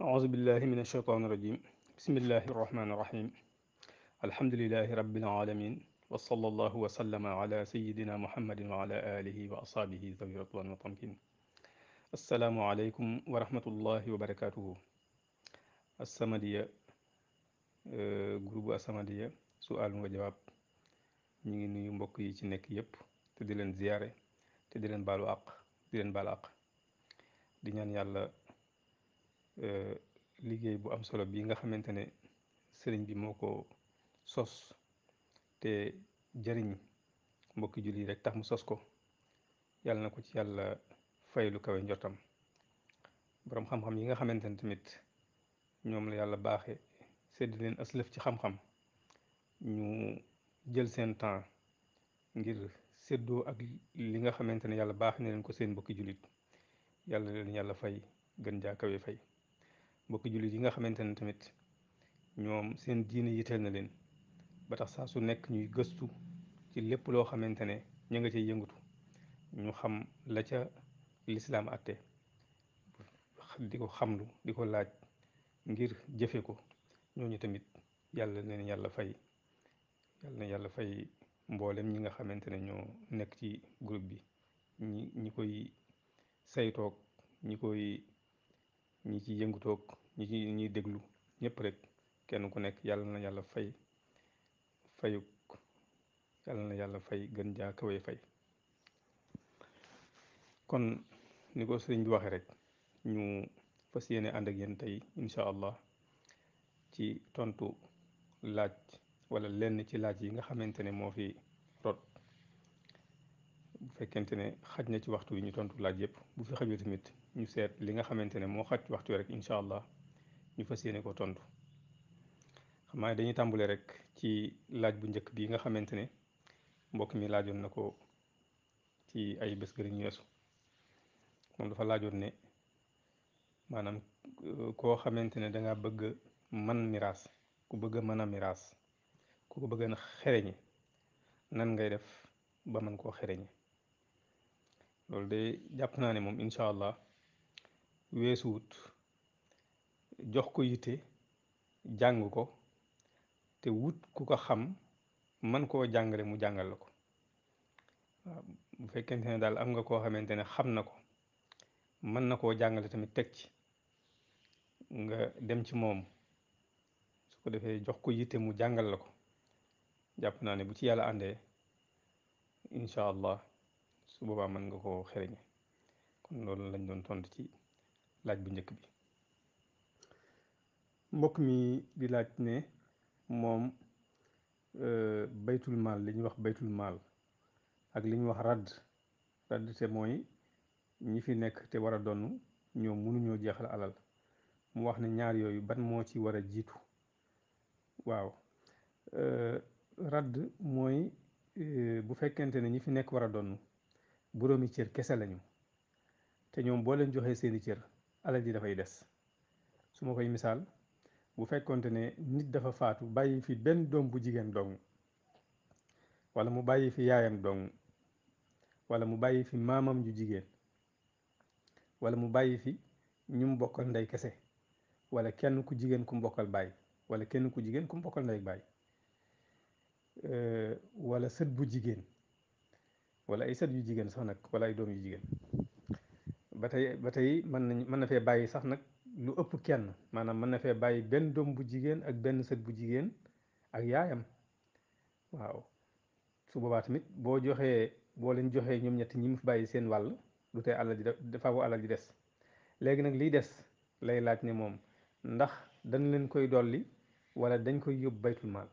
أعوذ بالله من الشيطان الرجيم. بسم الله الرحمن الرحيم. الحمد لله رب العالمين، وصلى الله وسلم على سيدنا محمد وعلى آله وأصحابه ذوي الرضوان والتمكين. السلام عليكم ورحمة الله وبركاته. السمدية groupe As-Samadiyya su'aal wa jawaab. ñu ngi nuyu mbokk yi ci nekk yépp te di leen ziyaare te di leen baalu àq di leen baal àq di ñaan yàlla liggéey bu am solo bii nga xamante ne sëriñ bi moo ko sos te jëriñ mbokki julli rek tax mu sos ko, yàlla na ko ci yàlla fay lu kawe njortam. boroom xam-xam yi nga xamante ne tamit ñoom la yàlla baaxe sedd leen aslëf ci xam-xam, ñu jël seen temps ngir séddoo ak li nga xamante ne yàlla baax na leen ko seen mbokki jullit, yàlla leen yàlla fay gën jaa kawe fay. mbokki jullit yi nga xamante ne tamit ñoom seen diine yitteel na leen ba tax saa su nekk ñuy gëstu ci lépp loo xamante ne ñu nga cay yëngatu, ñu xam la ca lislaam àtte, di ko xamlu di ko laaj ngir jëfe ko, ñooñu tamit yàlla leen yàlla fay. yàlla na yàlla fay mboolem ñi nga xamante ne ñoo nekk ci groupe bi, ñi koy saytoog ñi ci yëngutoog ñiy déglu ñëpp rek, kenn ku nekk yàlla na yàlla fay fayuk yàlla na yàlla fay gën jaa kawe fay. kon ni ko sëriñ bi waxee rek, ñu fas yéene ànd ak yéen tey incha allah ci tontu laaj wala lenn ci laaj yi nga xamante ne moo fi rot. bu fekkente ne xaj na ci waxtu wi ñu tontu laaj yëpp, bu fi xajul tamit ñu seet li nga xamante ne moo xaj ci waxtu wi rek incha allah ñu fas yéene ko tontu. xam naa dañuy tàmbale rek ci laaj bu njëkk bi nga xamante ne mbokk mi laajoon na ko ci ay bés gëriñ ñu weesu. moom dafa laajoon ne maanaam koo xamante ne danga bëgg man miraas, ku bëgg a mën a miraas, ku ko bëgg a xereñe, nan ngay def ba mën koo xereñe. loolu de jàpp naa ne moom incha allah weesuwut jox ko yitte, jàng ko, te wut ku ko xam man koo jàngale mu jàngal la ko. waaw bu fekkente ne daal am nga koo xamante ne xam na ko, mën na koo jàngale tamit teg ci, nga dem ci moom, su ko defee jox ko yitte mu jàngal la ko, jàpp naa ne bu ci yàlla àndee incha allah su boobaa mën nga koo xereñe. kon loolu lañ doon tontu ci laaj bu njëkk bi. mbokk mi di laaj ne moom baytul maal, li ñuy wax baytul maal ak li ñuy wax radd te mooy ñi fi nekk te war a donn ñoom mënuñoo jeexal alal. mu wax ne ñaar yooyu ban moo ci war a jiitu. waaw radd mooy bu fekkente ne ñi fi nekk war a donn boroomi cër kese lañu, te ñoom boo leen joxee seeni cër alal ji dafay des. su ma koy misaal, bu fekkonte ne nit dafa faatu bàyyi fi benn doom bu jigéen dong, wala mu bàyyi fi yaayam dong, wala mu bàyyi fi maamam ju jigéen, wala mu bàyyi fi ñu mu bokkal ndey kese, wala kenn ku jigéen ku mu bokkal baay, wala kenn ku jigéen ku mu bokkal ndey baay, wala sët bu jigéen, wala ay sët yu jigéen sax nag, wala ay doom yu jigéen. ba tey mën na fee bàyyi sax nag lu ëpp kenn, maanaam mën na fee bàyyi benn doom bu jigéen ak benn sët bu jigéen ak yaayam. waaw su boobaa tamit boo leen joxee ñoom ñett ñi mu fi bàyyi seen wàll, du tee alal ji dafa alal ji des. léegi nag liy des lay laaj ne moom ndax dañ leen koy dolli wala dañ koy yóbbu baytul maal.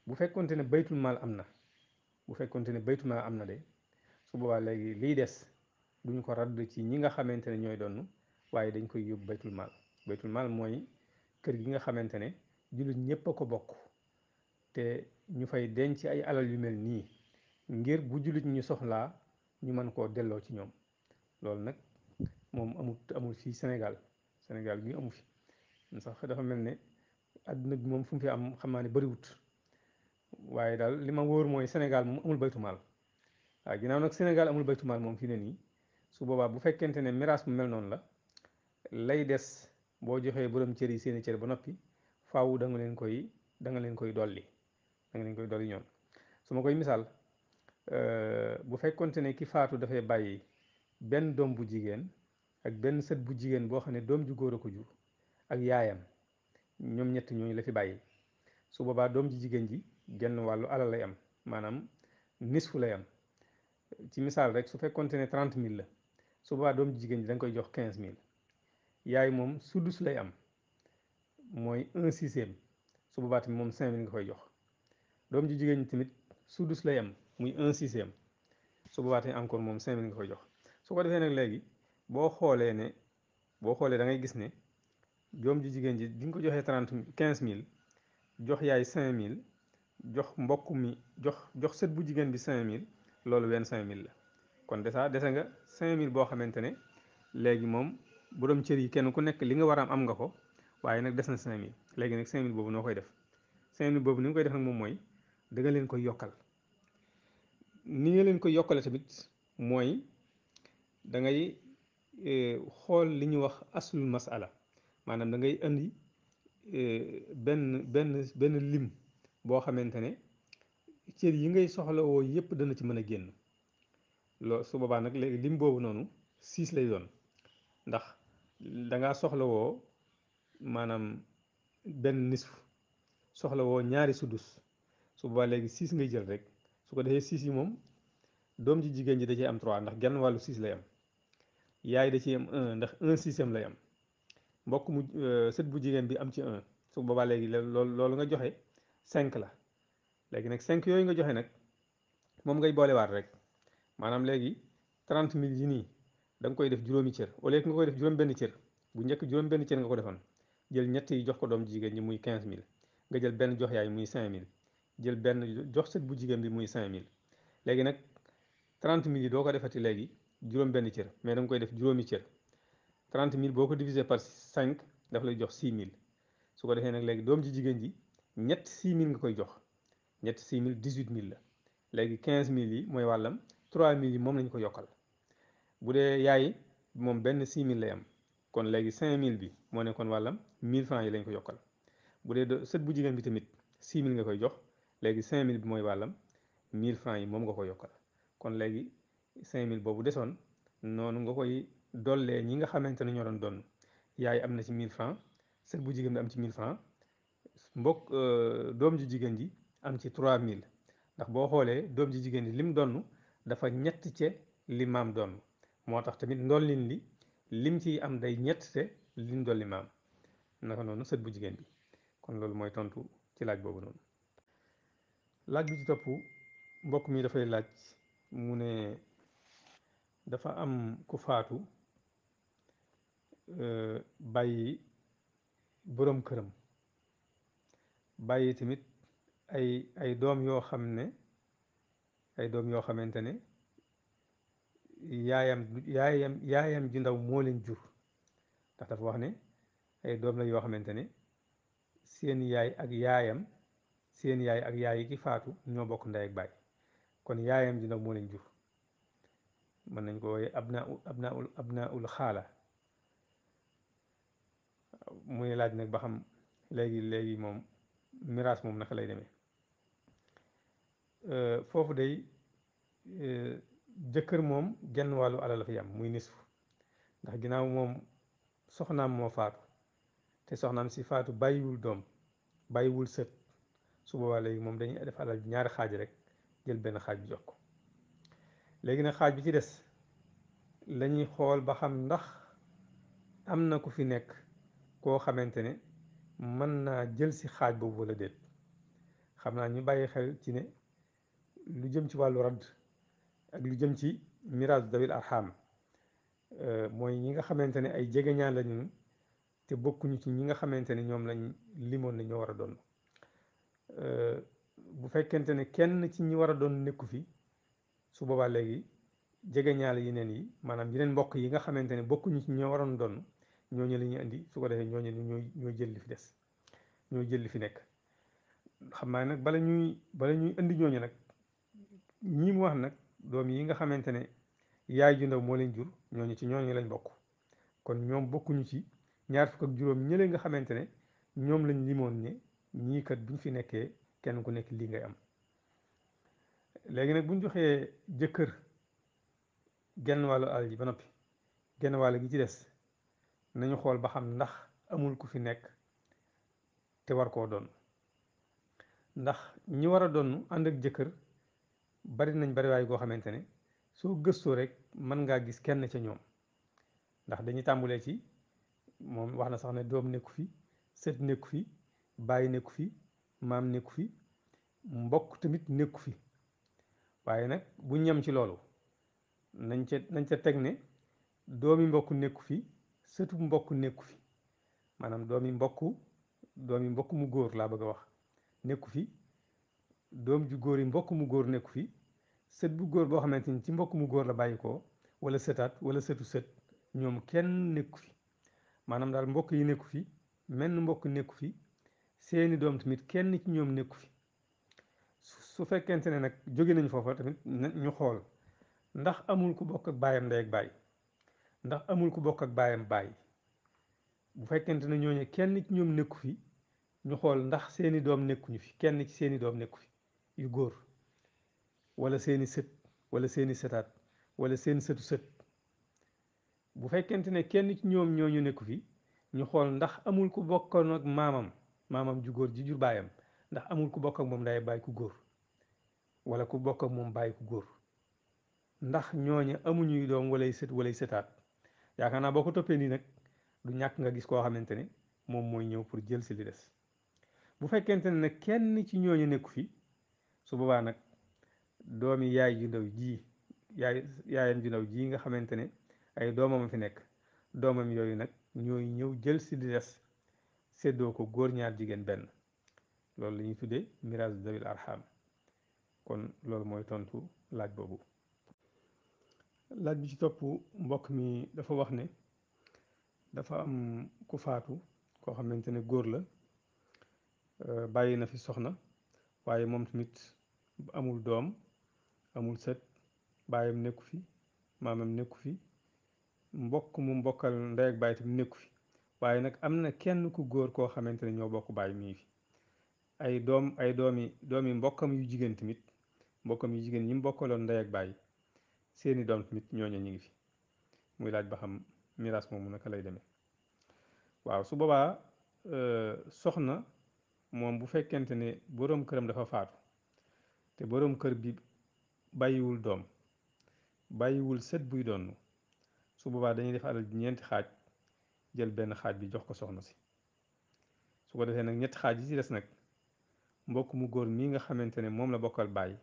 bu fekkonte ne baytul maal am na, de su boobaa léegi liy des duñ ko radd ci ñi nga xamante ne ñooy donn, waaye dañ koy yóbbu baytul maal. baytul maal mooy kër gi nga xamante ne jullit ñëpp a ko bokk, te ñu fay denc ay alal yu mel nii ngir bu jullit ñu soxlaa ñu mën koo delloo ci ñoom. loolu nag moom amul fii Sénégal bi amu fi sax. dafa mel ne àdduna bi moom fu mu fi am xam naa ne bariwut, waaye daal li ma wóor mooy Sénégal moom amul baytu maal. waaw ginnaaw nag Sénégal amul baytu maal moom fi ne nii, su boobaa bu fekkente ne miraas mu mel noonu la, lay des boo joxee borom cër yi seeni cër ba noppi faaw da nga leen koy dolli da nga leen koy dolli ñoom. su ma koy misaal bu fekkonte ne ki faatu dafay bàyyi benn doom bu jigéen ak benn sët bu jigéen boo xam ne doom ju góor a ko jur ak yaayam, ñoom ñett ñooñu la fi bàyyi, su boobaa doom ji jigéen ji genn wàllu alal lay am, maanaam nisfu lay am. ci misaal rek su fekkonte ne 30 000 la, su boobaa doom ji jigéen ji da nga koy jox 15 000. yaay moom sudus lay am, mooy 1/6, su boobaa tamit moom 5 000 nga koy jox. doom ji jigéen ñi tamit sudus lay am muy 1/6, su boobaa tamit encore moom 5 000 nga koy jox. su ko defee nag léegi boo xoolee da ngay gis ne doom ji jigéen ji bi nga ko joxee 15 000, jox yaay 5 000, jox mbokk mi jox sët bu jigéen bi 5 000, loolu 25 000 la. kon dese nga 5 000 boo xamante ne léegi moom borom cër yi kenn ku nekk li nga war a am nga ko, waaye nag des na 5 000. léegi nag 5 000 boobu noo koy def? 5 000 boobu ni nga koy def nag moom mooy da nga leen koy yokkal. ni nga leen koy yokkale tamit mooy da ngay xool li ñuy wax aslul masala, maanaam da ngay indi benn lim boo xamante ne cër yi ngay soxlawoo yépp dana ci mën a génn. su boobaa nag léegi lim boobu noonu 6 lay doon, ndax da ngaa soxlawoo maanaam benn nisf, soxlawoo ñaari sudus, su boobaa léegi 6 ngay jël rek. su ko defee 6 yi moom doom ji jigéen ji da cee am 3 ndax genn wàllu 6 lay am, yaay da ciy am 1 ndax 1/6 lay am, mbokk mu sët bu jigéen bi am ci 1. su boobaa léegi loolu nga joxe 5 la. léegi nag 5 yooyu nga joxe nag moom ngay boolewaat rek, maanaam léegi 30 000 yi nii da nga koy def juróomi cër au lieu que nga koy def juróom-benn cër. bu njëkk juróom-benn cër nga ko defoon, jël ñett yi jox ko doom jigéen ñi muy 15 000, nga jël benn jox yaay muy 5 000, jël benn jox sët bu jigéen bi muy 5 000. léegi nag 30 000 yi doo ko defati léegi juróom-benn cër, mais da nga koy def juróomi cër. 30 000 boo ko divisé par 5 daf lay jox 6 000. su ko defee nag léegi doom ji jigéen ji ñett 6 000 nga koy jox, ñett 6 000 18 000 la. léegi 15 000 yi mooy wàllam, 3 000 yi moom lañ ko yokkal. bu dee yaay moom benn 6 000 lay am, kon léegi 5 000 bi moo nekkoon wàllam, 1000 francs yi lañ ko yokkal. bu dee sët bu jigéen bi tamit 6 000 nga koy jox, léegi 5000 bi mooy wàllam, 1000 francs yi moom nga ko yokkal. kon léegi 5000 boobu desoon noonu nga koy dollee ñi nga xamante ne ñoo doon yaay am na ci 1000 francs, sët bu jigéen bi am ci 1000 francs, mbokk doom ji jigéen ji am ci 3000. ndax boo xoolee doom ji jigéen ji lim donn dafa ñett ce li maam donn, moo tax tamit ndollin li lim ciy am day ñett te lim dolli maam, naka noonu sët bu jigéen bi. kon loolu mooy tontu ci laaj boobu noonu. laaj bi ci topp mbokk mi dafay laaj mu ne dafa am ku faatu bàyyi boroom këram, bàyyi tamit ay doom yoo xam ne ay doom yoo xamante ne yaayam ju ndaw moo leen jur. ndax dafa wax ne ay doom la yoo xamante ne seen yaay ak yaay yi ki faatu ñoo bokk ndey ak baay, kon yaayam ju ndaw moo leen jur. mën nañ ko wooye abnaul xaala. muy laaj nag ba xam léegi moom miraas moom naka lay demee. foofu day jëkkër moom genn wàllu alal la fi am muy nisfu, ndax ginnaaw moom soxnaam moo faatu te soxnaam si faatu bàyyiwul doom bàyyiwul sët, su boobaa léegi moom dañuy def alal ñaari xaaj rek, jël benn xaaj bi jox ko. léegi nag xaaj bi ci des lañuy xool ba xam ndax am na ku fi nekk koo xamante ne mën naa jël si xaaj boobu wala déet. xam naa ñu bàyyi xel ci ne lu jëm ci wàllu radd ak lu jëm ci miraas dawil arham mooy ñi nga xamante ne ay jegeñaan lañu te bokkuñu ci ñi nga xamante ne ñoom lañ limoon ne ñoo war a doon. bu fekkente ne kenn ci ñi war a doon nekku fi, su boobaa léegi jegeñaale yeneen yi maanaam yeneen mbokk yi nga xamante ne bokkuñu ci ñoo waroon doon, ñooñu la ñuy indi. su ko defee ñooñu ñooy jël li fi des, ñooy jël li fi nekk. xam naa nag bala ñuy indi ñooñu nag, ñii mu wax nag doom yi nga xamante ne yaay ju ndaw moo leen jur, ñooñu ci ñooñu lañ bokk, kon ñoom bokkuñu ci ñaar fukk ak juróom ñële nga xamante ne ñoom lañ limoon ne ñii kat buñ fi nekkee kenn ku nekk lii ngay am. léegi nag buñ joxee jëkkër genn wàllu alal ji ba noppi genn wàll gi ci des nañu xool ba xam ndax amul ku fi nekk te war koo doon. ndax ñi war a doon ànd ak jëkkër bari nañ bari waay goo xamante ne soo gëstoo rek mën ngaa gis kenn ca ñoom. ndax dañuy tàmbulee ci moom wax na sax ne doom nekku fi, sët nekku fi, bàyyi nekku fi, maam nekku fi, mbokk tamit nekku fi. waaye nag bu ñam ci loolu nañ ca teg ne doomi mbokk nekku fi, sëtu mbokk nekku fi. maanaam doomi mbokk mu góor laa bëgg a wax nekku fi, doom ju góor yi mbokk mu góor nekku fi, sët bu góor boo xamante ni ci mbokk mu góor la bàyyi ko wala sëtaat wala sëtu sët, ñoom kenn nekku fi. maanaam daal mbokk yi nekku fi, menn mbokk nekku fi, seeni doom tamit kenn ci ñoom nekku fi. su fekkente ne nag jóge nañ foofa tamit ñu xool ndax amul ku bokk ak baayam ndey ak baay, ndax amul ku bokk ak baayam baay. bu fekkente ne ñooñu kenn ci ñoom nekku fi, ñu xool ndax seeni doom nekkuñu fi, kenn ci seeni doom nekku fi yu góor, wala seeni sët, wala seeni sëtaat, wala seen sëtu sët. bu fekkente ne kenn ci ñoom ñooñu nekku fi, ñu xool ndax amul ku bokkoon ak maamam ju góor ji jur baayam, ndax amul ku bokk ak moom ndey baay ku góor, wala ku bokk ak moom baay ku góor. ndax ñooña amuñuy doom walay sët walay sëtaat. yaakaar naa boo ko toppee nii nag du ñàkk nga gis koo xamante ne moom mooy ñëw pour jël si li des. bu fekkente ne nag kenn ci ñooñu nekku fi, su boobaa nag doomi yaay ju ndaw ji yaayam ju ndaw ji nga xamante ne ay doomam fi nekk, doomam yooyu nag ñooy ñëw jël si li des séddoo ko góor ñaar jigéen benn. loolu la ñuy tuddee miraas zawil arham. kon loolu mooy tontu laaj boobu. laaj bi ci topp mbokk mi dafa wax ne dafa am ku faatu koo xamante ne góor la, bàyyi na fi soxna, waaye moom tamit amul doom, amul sët, baayam nekku fi, maamam nekku fi, mbokk mu mbokkal ndey ak baay tamit nekku fi. waaye nag am na kenn ku góor koo xamante ne ñoo bokk baay mii fi. ay doomi mbokkam yu jigéen tamit, mbokkam yu jigéen ñi mu bokkaloon ndey ak baay, seeni doom tamit ñooñu ñu ngi fi. muy laaj ba xam miraas moomu naka lay demee. waaw su boobaa soxna moom bu fekkente ne boroom këram dafa faatu te boroom kër bi bàyyiwul doom, bàyyiwul sët buy doon, su boobaa dañuy def alal ji ñeenti xaaj, jël benn xaaj bi jox ko soxna si. su ko defee nag ñetti xaaj yi ci des nag mbokk mu góor mii nga xamante ne moom la bokkal baay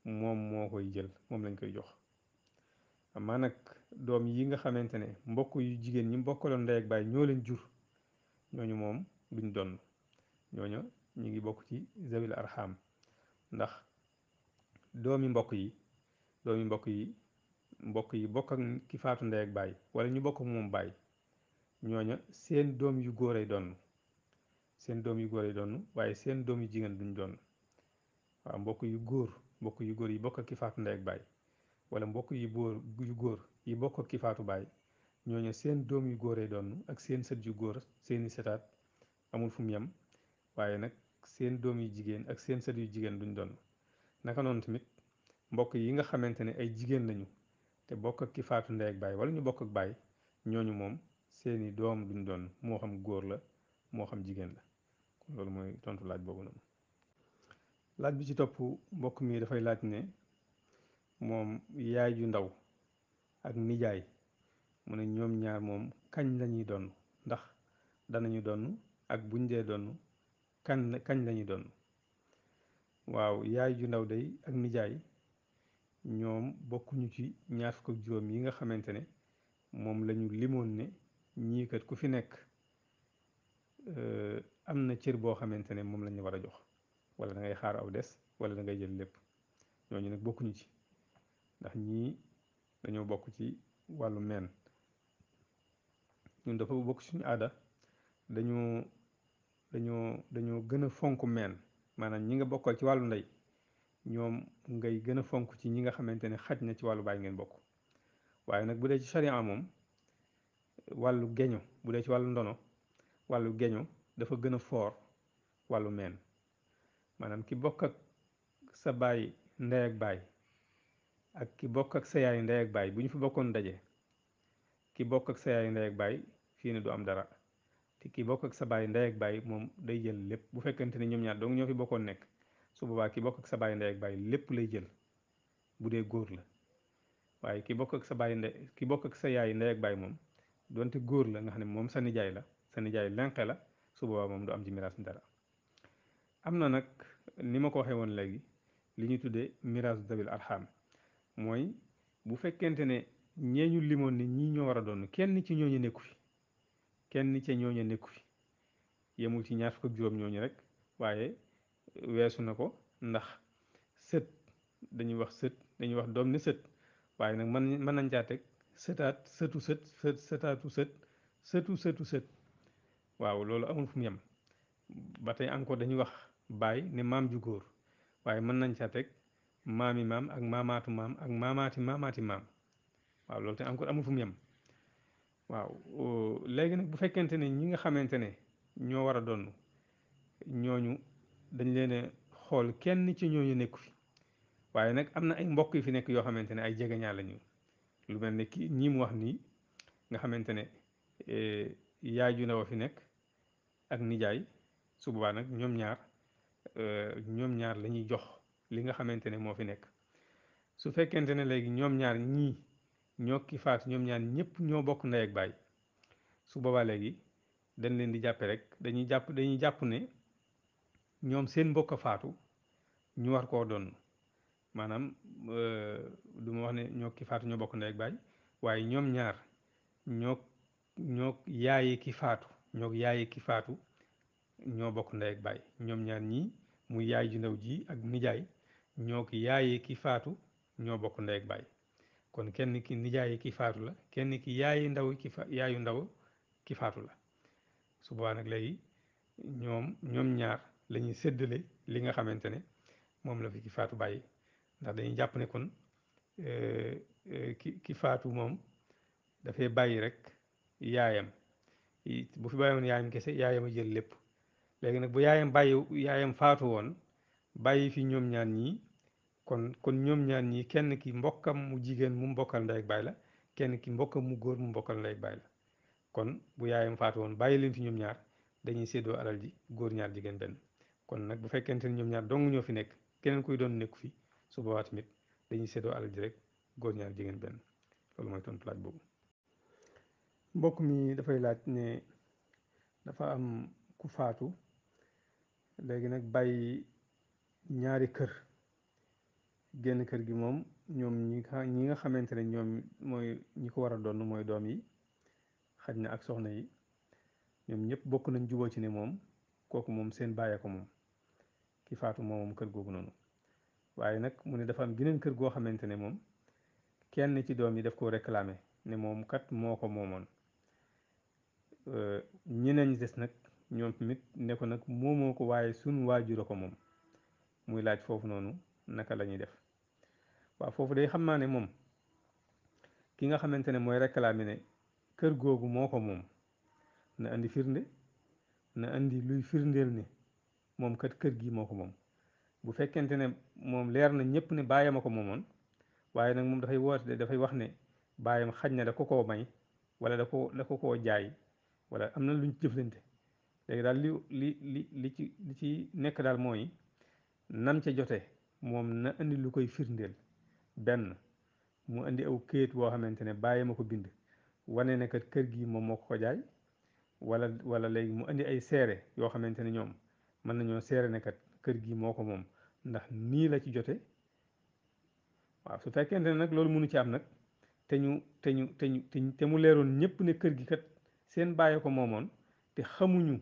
moom moo koy jël, moom lañ koy jox. amaa nag doom yi nga xamante ne mbokk yu jigéen ñi mbokkaloon ndey ak baay ñoo leen jur, ñooñu moom duñ donn. ñooñu ñu ngi bokk ci zawil arham. ndax doomi mbokk yi doomi mbokk yi bokk ak ki faatu ndey ak baay wala ñu bokk ak moom baay, ñooña seen doom yu góor ay donn, seen doom yu góor ay donn, waaye seen doom yu jigéen duñ donn. waaw mbokk yu góor yi bokk ak ki faatu ndey ak baay wala mbokk yu góor yi bokk ak ki faatu baay, ñooñu seen doom yu góor ay donn ak seen sët yu góor, seeni sëtaat, amul fu mu yem. waaye nag seen doom yu jigéen ak seen sët yu jigéen duñ donn. naka noonu tamit mbokk yi nga xamante ne ay jigéen lañu te bokk ak ki faatu ndey ak baay wala ñu bokk ak baay, ñooñu moom seeni doom duñ donn, moo xam góor la moo xam jigéen la. kon loolu mooy tontu laaj boobu noonu. laaj bi ci topp mbokk mi dafay laaj ne moom yaay ju ndaw ak nijaay, mu ne ñoom ñaar moom kañ lañuy donn, ndax danañu donn ak buñ dee donn kañ lañuy donn. waaw yaay ju ndaw day ak nijaay ñoom bokkuñu ci ñaar fukk ak juróom yi nga xamante ne moom lañu limoon ne ñii kat ku fi nekk am na cër boo xamante ne moom lañu war a jox, wala da ngay xaar aw des wala da ngay jël lépp. ñooñu nag bokkuñu ci, ndax ñii dañoo bokk ci wàllu meen. ñun dafa bokk suñu aada, dañoo dañoo gën a fonk meen. maanaam ñi nga bokkal ci wàllu ndey ñoom ngay gën a fonk ci ñi nga xamante ne xaj na ci wàllu baay ngeen bokk. waaye nag bu dee ci charia moom wàllu geño bu dee ci wàllu ndono wàllu geño dafa gën a foor wàllu meen maanaam ki bokk ak sa baay ndey ak baay ak ki bokk ak sa yaay ndey ak baay bu ñu fi bokkoon daje ki bokk ak sa yaay ndey ak baay fii ne du am dara te ki bokk ak sa baay ndey ak baay moom day jël lépp bu fekkente ne ñoom ñaar dong ñoo fi bokkoon nekk su boobaa ki bokk ak sa baay ndey ak baay lépp lay jël bu dee góor la waaye ki bokk ak sa baay ndey ki bokk ak sa yaay ndey ak baay moom donte góor la nga xam ne moom sa nijaay la sa nijaay lenqe la su boobaa moom du am ci miraas dara am na nag ni ma ko waxee woon léegi li ñuy tuddee miraas dabil arham mooy bu fekkente ne ñee ñu limoon ne ñii ñoo war a doon kenn ci ñooñu nekku fi kenn ca ñooñu nekku fi yemul ci ñaar fukk ak juróom ñooñu rek waaye weesu na ko ndax sët dañuy wax sët dañuy wax doom ne sët waaye nag mën nañ caa teg sëtaat sëtu sët sët sëtaatu sët sëtu sëtu sët waaw loolu amul fu mu yem ba tey encore dañuy wax baay ne maam ju góor waaye mën nañ caa teg maami maam ak maamaatu maam ak maamaati maamaati maam waaw loolu te encore amul fu mu yem waaw léegi nag bu fekkente ne ñi nga xamante ne ñoo war a doon ñooñu dañ leen a xool kenn ci ñooñu nekku fi waaye nag am na ay mbokk yu fi nekk yoo xamante ne ay jegeñaa lañu lu mel ne kii ñii mu wax nii nga xamante ne yaay ju ndaw a fi nekk ak nijaay su boobaa nag ñoom ñaar la ñuy jox li nga xamante ne moo fi nekk su fekkente ne léegi ñoom ñaar ñii ñoo ki faatu ñoom ñaar ñëpp ñoo bokk ndey ak baay su boobaa léegi dañ leen di jàppe rek dañuy jàpp ne ñoom seen mbokk a faatu ñu war koo doon maanaam du ma wax ne ñoo ki faatu ñoo bokk ndey ak baay waaye ñoom ñaar ñoo ñoo yaaye ki faatu ñoo yaaye ki faatu ñoo bokk ndey ak baay ñoom ñaar ñii muy yaay ju ndaw ji ak nijaay ñoo ki yaaye ki faatu ñoo bokk ndey ak baay kon kenn ki nijaaye ki faatu la kenn ki yaayu ndaw ki faatu la su boobaa nag léegi ñoom ñaar la ñuy séddale li nga xamante ne moom la fi ki faatu bàyyi ndax dañuy jàpp ne kon ki faatu moom dafay bàyyi rek yaayam bu fi bàyyi woon yaayam kese yaayam a jël lépp léegi nag bu yaayam faatu woon bàyyi fi ñoom ñaar ñii kon ñoom ñaar ñii kenn ki mbokkam mu jigéen mu mbokkal ndey ak baay la kenn ki mbokkam mu góor mu mbokkal ndey ak baay la kon bu yaayam faatu woon bàyyi leen fi ñoom ñaar dañuy séddoo alal ji góor ñaar jigéen benn kon nag bu fekkente ne ñoom ñaar dong ñoo fi nekk keneen kuy doon nekku fi su boobaa tamit dañuy séddoo alal ji rek góor ñaar jigéen benn loolu mooy tontu laaj boobu. mbokk mi dafay laaj ne dafa am ku faatu léegi nag bàyyi ñaari kër génn kër gi moom ñoom ñi nga xamante ne ñoom mooy ñi ko war a doon mooy doom yi xaj na ak soxna yi ñoom ñëpp bokk nañ juboo ci ne moom kooku moom seen bàyyee ko moom ki faatu moom kër googu noonu waaye nag mu ne dafa am geneen kër goo xamante ne moom kenn ci doom yi daf ko réclamé ne moom kat moo ko moomoon ñeneen ñi des nag ñoom tamit ne ko nag moomoo ko waaye sun waajur a ko moom muy laaj foofu noonu naka la ñuy def waaw foofu day xam naa ne moom ki nga xamante ne mooy réclamé ne kër googu moo ko moom na indi firnde na indi luy firndeel ne moom kat kër gi moo ko moom bu fekkente ne moom leer na ñëpp ne baayam a ko moomoon waaye nag moom dafay woote dafay wax ne baayam xaj na da ko koo may wala da ko koo jaay wala am na luñ jëflante léegi daal li ci nekk daal mooy nam ca jote moom na indi lu koy firndeel benn mu indi aw këyit woo xamante ne baayam a ko bind wane ne kat kër gi moom moo ko jaay wala léegi mu indi ay seere yoo xamante ne ñoom mën nañoo seere ne kat kër gi moo ko moom ndax nii la ci jote waaw su fekkente ne nag loolu mënu ci am nag te mu leeroon ñëpp ne kër gi kat seen bàyyi ko moomoon te xamuñu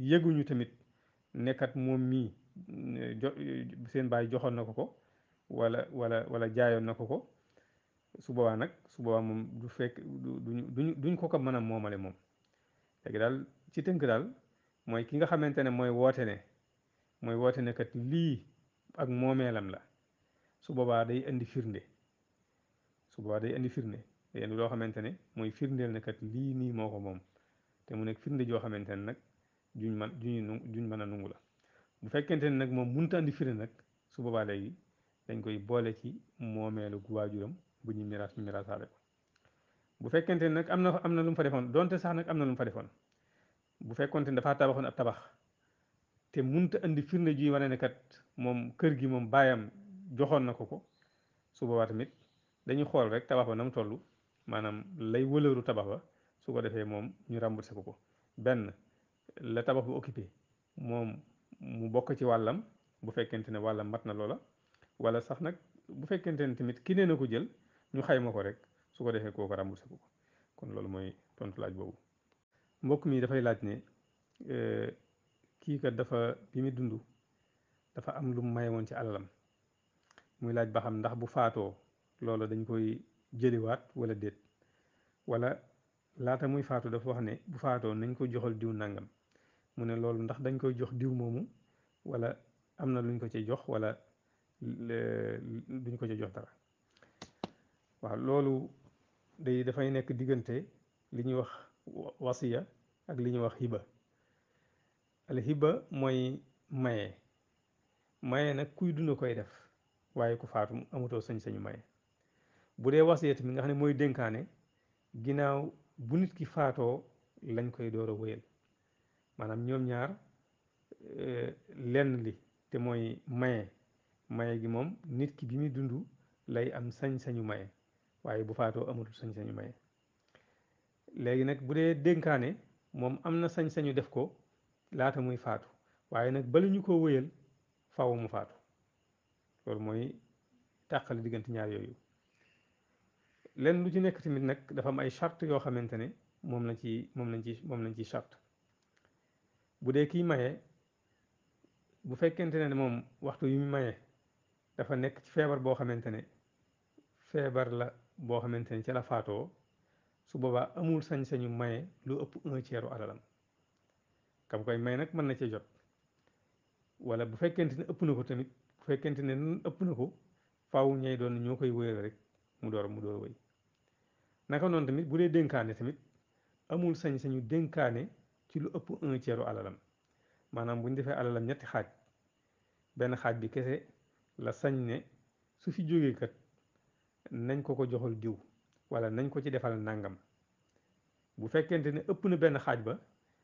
yëguñu tamit ne kat moom mii seen bàyyi joxoon na ko ko wala jaayoon na ko su boobaa moom du fekk duñ ko mën a moomale moom léegi daal ci tënk daal mooy ki nga xamante ne mooy woote ne kat lii ak moomeelam la su boobaa day indi firnde yenn loo xamante ne mooy firndeel ne kat lii nii moo ko moom te mu nekk firnde joo xamante ne nag juñ mën a nungu la. bu fekkente ne nag moom mënut a andi firnde nag su boobaa léegi dañ koy boole ci moomeelu waajuram bu ñuy miraas ñu miraasaale ko. bu fekkente ne nag am na lu mu fa defoon donte sax nag am na lu mu fa defoon bu fekkonte ne dafaa tabaxoon ab tabax te mënut a andi firnde juy wane ne kat moom kër gi moom baayam joxoon na ko ko su boobaa tamit dañuy xool rek tabax ba na mu toll maanaam lay wëlëru tabax ba su ko defee moom ñu remboursé ko ko benn la tabax ba occupé moom mu bokk ci wàllam bu fekkente ne wàllam mat na loola wala sax nag bu fekkente ne tamit ki nee na ko jël ñu xayma ko rek su ko defee kooku remboursé ko ko kon loolu mooy tontu laaj boobu. mbokk mi dafay laaj ne kii kat dafa bi muy dund dafa am lu mu maye woon ci alalam muy laaj ba xam ndax bu faatoo loolu dañ koy jëliwaat wala déet wala laata muy faatu dafa wax ne bu faatoo nañ ko joxal diw nangam mu ne loolu ndax dañ koy jox diw moomu wala am na luñ ko ci jox wala duñ ko ci jox dara. waaw loolu dafay nekk diggante li ñuy wax wasiya ak li ñuy wax hiba. al hiba mooy maye maye nag kuy dund koy def waaye ku faatu amatoo sañ-sañu maye. bu dee wasiya tamit nga xam ne mooy dénkaane ginnaaw bu nit ki faatoo lañ koy door a wéyal maanaam ñoom ñaar lenn li te mooy maye maye gi moom nit ki bi muy dund lay am sañ-sañu maye waaye bu faatoo amatul sañ-sañu maye. léegi nag bu dee dénkaane moom am na sañ-sañu def ko laata muy faatu waaye nag bala ñu ko wéyal faaw mu faatu loolu mooy tàqale diggante ñaar yooyu. lenn lu ci nekk tamit nag dafa am ay charte yoo xamante ne moom lañ ci charte. bu dee kiy maye bu fekkente ne moom waxtu yu mu maye dafa nekk ci feebar boo xamante ne feebar la boo xamante ne ci la faatoo su boobaa amul sañ-sañu maye lu ëpp 1/3 alalam kam koy may nag mën na cee jot wala bu fekkente ne ëpp na ko tamit bu fekkente ne ëpp na ko faaw ñay doon ñoo koy wéyal rek mu door a wéy. naka noonu tamit bu dee dénkaane tamit amul sañ-sañu dénkaane ci lu ëpp 1/3 alalam maanaam bu ñu defee alalam ñetti xaaj benn xaaj bi kese la sañ ne su fi jógee kat nañ ko joxal diw wala nañ ko ci defal nangam bu fekkente ne ëpp na benn xaaj ba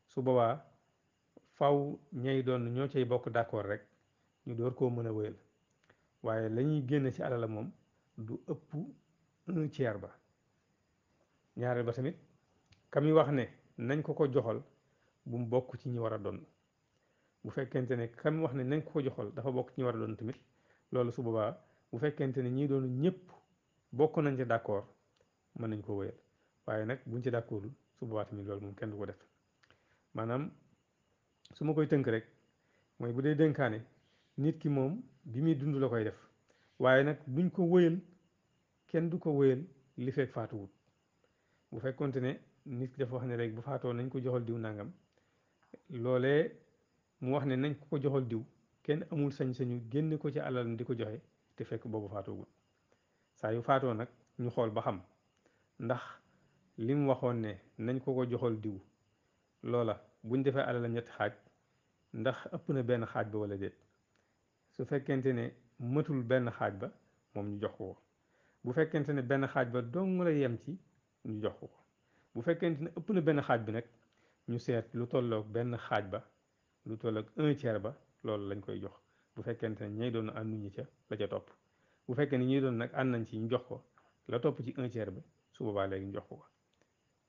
su boobaa faw ñay doon ñoo cay bokk d'accord rek ñu door koo mën a wéyal waaye la ñuy génn ci alala moom du ëpp 1/3 ba. ñaareel ba tamit ka muy wax ne nañ ko joxal bu mu bokk ci ñi war a doon bu fekkente ne ka muy wax ne nañ ko joxal dafa bokk ci ñi war a doon tamit loolu su boobaa bu fekkente ne ñii doon ñëpp bokk nañ ci d'accord mën nañ ko wéyal waaye nag buñ ci d'accordul su boobaa tamit loolu moom kenn du ko def. maanaam su ma koy tënk rek mooy bu dee dénkaane nit ki moom bi muy dund la koy def waaye nag duñ ko wéyal kenn du ko wéyal li fekk faatuwut. bu fekkonte ne nit ki dafa wax ne rek bu faatoo nañ ko joxal diw nangam loolee mu wax ne nañ ko joxal diw kenn amul sañ-sañu génne ko ci alalam di ko joxe te fekk boobu faatoogul saa yu faatoo nag ñu xool ba xam ndax li mu waxoon ne nañ ko joxal diw loola buñ defee alalam ñetti xaaj ndax ëpp na benn xaaj ba wala déet su fekkente ne matul benn xaaj ba moom ñu jox ko bu fekkente ne benn xaaj ba dong la yem ci ñu jox ko bu fekkente ne ëpp na benn xaaj bi nag ñu seet lu tolloog benn xaaj ba lu tolloog 1/3 ba loolu lañ koy jox bu fekkente ne ñay doon ànduñu ca la ca topp bu fekkee ne ñuy doon nag ànd nañ ci ñu jox ko la topp ci 1/3 ba su boobaa léegi ñu jox ko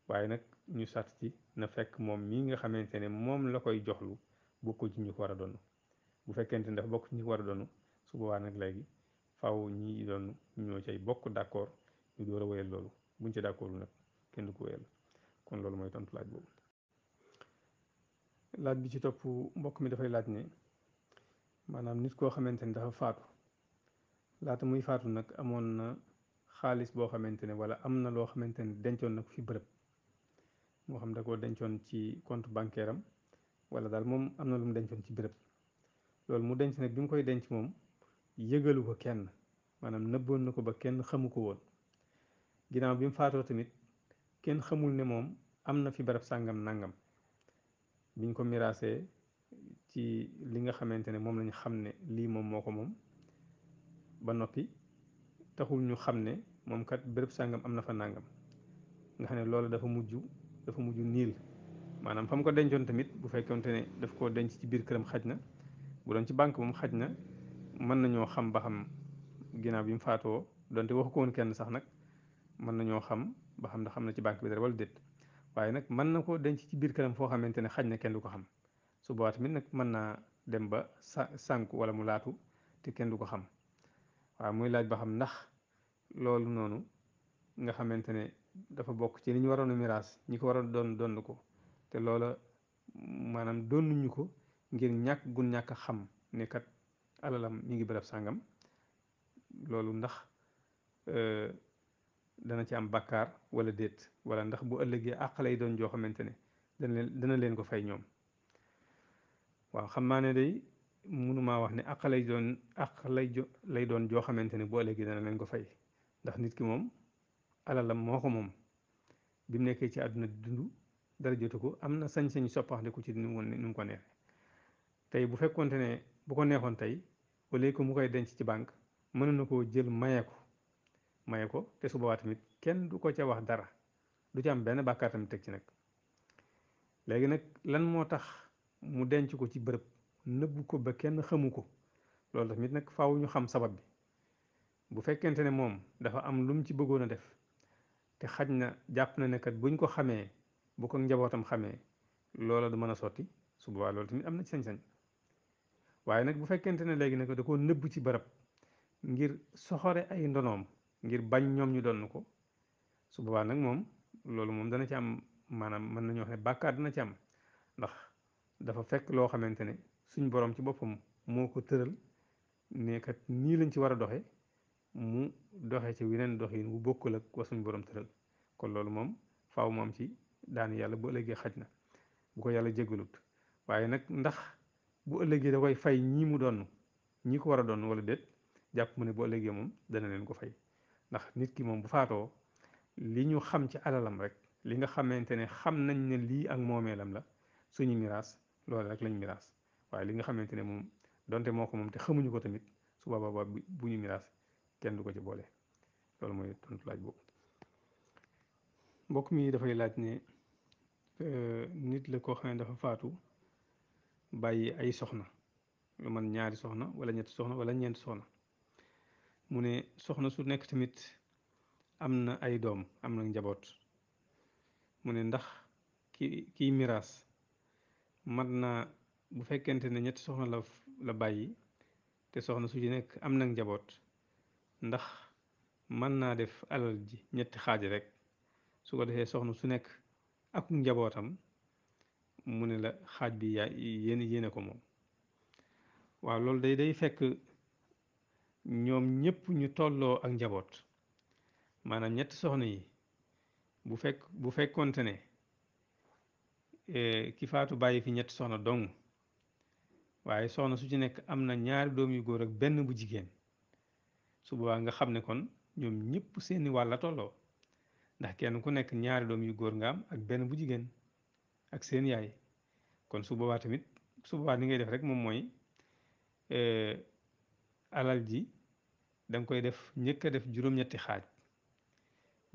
waaye nag ñu sart ci na fekk moom mii nga xamante ne moom la koy joxlu bokkul ci ñu ko war a doon bu fekkente ne dafa bokk ci ñu ko war a doon su boobaa nag léegi faaw ñi doon ñoo cay bokk d'accord ñu door a wéyal loolu buñ ci d'accord nag kenn du ko wéyal kon loolu mooy tontu laaj boobu. laaj bi ci topp mbokk mi dafay laaj ne maanaam nit koo xamante ne dafa faatu laata muy faatu nag amoon na xaalis boo xamante ne wala am na loo xamante ne dencoon na ko fi bërëb moo xam da koo dencoon ci compte bancaire am wala daal moom am na lu mu dencoon ci bërëb loolu mu denc nag bi mu koy denc moom yëgalu ko kenn maanaam nëbboon na ko ba kenn xamu ko woon ginnaaw bi mu faatoo tamit kenn xamul ne moom am na fi barab sàngam nangam biñ ko miraasee ci li nga xamante ne moom lañu xam ne lii moom moo ko moom ba noppi taxul ñu xam ne moom kat béréb sàngam am na fa nangam nga xam ne loolu dafa mujj niil maanaam fa mu ko dencoon tamit bu fekkonte ne daf koo denc ci biir këram xaj na bu doon ci banque moom xaj na mën nañoo xam ba xam ginnaaw bi mu faatoo donte waxu ko woon kenn sax nag mën nañoo xam ba xam ne xam na ci banque bi dara wala déet waaye nag mën na koo denc ci biir këram foo xamante ne xaj na kenn du ko xam su boobaa tamit nag mën naa dem ba sànku wala mu laatu te kenn du ko xam waaw muy laaj ba xam ndax loolu noonu nga xamante ne dafa bokk ci li ñu waroon a miraas ñi ko waroon donn ko te loola maanaam donnuñu ko ngir ñàkk gun ñàkk a xam ne kat alalam mi ngi bërëb sàngam loolu ndax dana ci am bakkaar wala déet wala ndax bu ëllëgee àq lay doon joo xamante ne dana leen ko fay ñoom waaw xam naa ne day mënumaa wax ne àq lay doon àq lay doon joo xamante ne bu ëllëgee dana leen ko fay ndax nit ki moom alalam moo ko moom bi mu nekkee ci àdduna di dund dara jotu ko am na sañ-sañ soppaxndiku ci nu mu ko neexee tey bu fekkonte ne bu ko neexoon tey au lieu que mu koy denc ci banque mën na koo jël maye ko te su boobaa tamit kenn du ko ca wax dara du ci am benn bàkkaar tamit teg ci nag léegi nag lan moo tax mu denc ko ci bërëb nëbbu ko ba kenn xamu ko loolu tamit nag faaw ñu xam sabab bi bu fekkente ne moom dafa am lu mu ci bëggoon a def te xaj na jàpp na ne kat buñ ko xamee bu ko njabootam xamee loola du mën a sotti su boobaa loolu tamit am na ci sañ-sañ waaye nag bu fekkente ne léegi nag da koo nëbb ci barab ngir soxore ay ndonoom ngir bañ ñoom ñu donn ko su boobaa nag moom loolu moom dana ci am maanaam mën nañu wax ne bàkkaar dana ci am ndax dafa fekk loo xamante ne suñ borom ci boppam moo ko tëral ne kat nii lañ ci war a doxe mu doxe ci weneen doxin wu bokkul ak wa suñ borom tëral kon loolu moom faaw mu am ci daan yàlla bu ëllëgee xaj na bu ko yàlla jégalut waaye nag ndax bu ëllëgee da koy fay ñii mu doon ñi ko war a doon wala déet jàpp mu ne bu ëllëgee moom dana leen ko fay ndax nit ki moom bu faatoo li ñu xam ci alalam rek li nga xamante ne xam nañ ne lii ak moomeelam la suñu miraas loolu rek lañ miraas waaye li nga xamante ne moom donte moo ko moom te xamuñu ko tamit su boobaa bu ñu miraas kenn du ko ci boole loolu mooy tontu laaj boobu. mbokk mi dafay laaj ne nit la koo xam ne dafa faatu bàyyi ay soxna lu man ñaari soxna wala ñetti soxna wala ñeenti soxna mu ne soxna su nekk tamit am na ay doom am na njaboot mu ne ndax kiy miraas mat naa bu fekkente ne ñetti soxna la bàyyi te soxna su ci nekk am na njaboot ndax mën naa def alal ji ñetti xaaj rek su ko defee soxna su nekk ak njabootam mu ne la xaaj bi yaa yéene ko moom waaw loolu day fekk ñoom ñëpp ñu tolloo ak njaboot maanaam ñetti soxna yi bu fekkonte ne ki faatu bàyyi fi ñetti soxna dong waaye soxna su ci nekk am na ñaari doom yu góor ak benn bu jigéen su boobaa nga xam ne kon ñoom ñëpp seeni wàll la tolloo ndax kenn ku nekk ñaari doom yu góor nga am ak benn bu jigéen ak seen yaay kon su boobaa tamit su boobaa ni ngay def rek moom mooy alal ji da nga koy def njëkk a def juróom-ñetti xaaj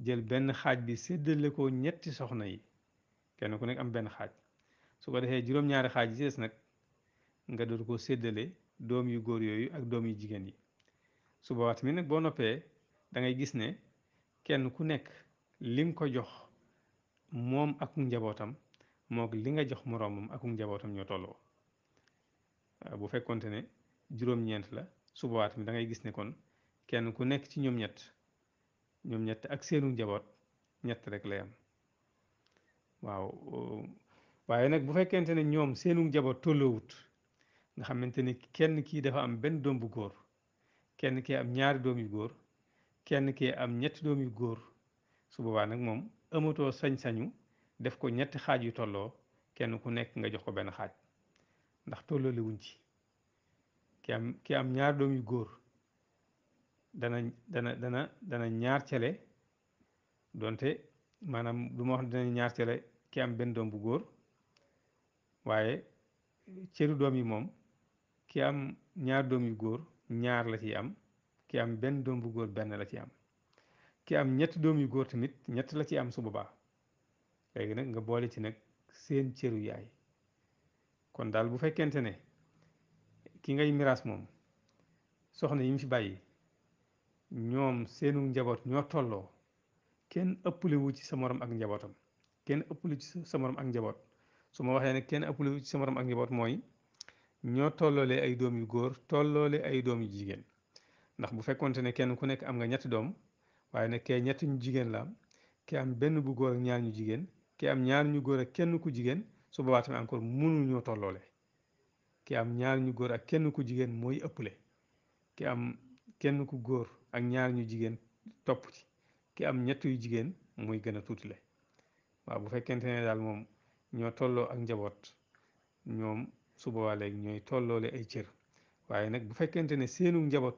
jël benn xaaj bi séddale ko ñetti soxna yi kenn ku nekk am benn xaaj su ko defee juróom-ñaari xaaj yi ci des nag nga dootu ko séddale doom yu góor yooyu ak doom yu jigéen yi su boobaa tamit nag boo noppee da ngay gis ne kenn ku nekk li nga ko jox moom ak njabootam moog li nga jox moroomam ak njabootam ñoo tolloo bu fekkonte ne juróom-ñeent la su boobaa tamit da ngay gis ne kon kenn ku nekk ci ñoom ñett ak seenu njaboot ñett rek lay am waaw waaye nag bu fekkente ne ñoom seenu njaboot tolloowut nga xamante ni kenn kii dafa am benn doom bu góor kenn kii am ñaari doom yu góor kenn kii am ñetti doom yu góor su boobaa nag moom amatoo sañ-sañu def ko ñetti xaaj yu tolloo kenn ku nekk nga jox ko benn xaaj ndax tolloole wuñ ci ki am ñaari doom yu góor dana ñaar cele donte maanaam du ma wax dinañ ñaar cële ki am benn doom bu góor waaye cëru doom yi moom ki am ñaar doom yu góor ñaar la ciy am ki am benn doom bu góor benn la ci am ki am ñetti doom yu góor tamit ñett la ci am su boobaa léegi nag nga boole ci nag seen cëru yaay kon daal bu fekkente ne ki ngay miraas moom soxna yi mu fi bàyyi ñoom seenu njaboot ñoo tolloo kenn ëppale wu ci sa morom ak njabootam kenn ëppale ci sa morom ak njaboot su ma waxee ne kenn ëppale wu ci sa morom ak njaboot mooy ñoo tolloole ay doom yu góor tolloole ay doom yu jigéen ndax bu fekkonte ne kenn ku nekk am nga ñetti doom waaye nag kee ñetti ñu jigéen la am ki am benn bu góor ak ñaar ñu jigéen ki am ñaar ñu góor ak kenn ku jigéen su boobaa tamit encore mënul ñoo tolloole ki am ñaar ñu góor ak kenn ku jigéen mooy ëpple ki am kenn ku góor ak ñaar ñu jigéen topp ci ki am ñett yu jigéen muy gën a tuutile waaw bu fekkente ne daal moom ñoo tolloo ak njaboot ñoom su boobaa léegi ñooy tolloole ay cër waaye nag bu fekkente ne seenu njaboot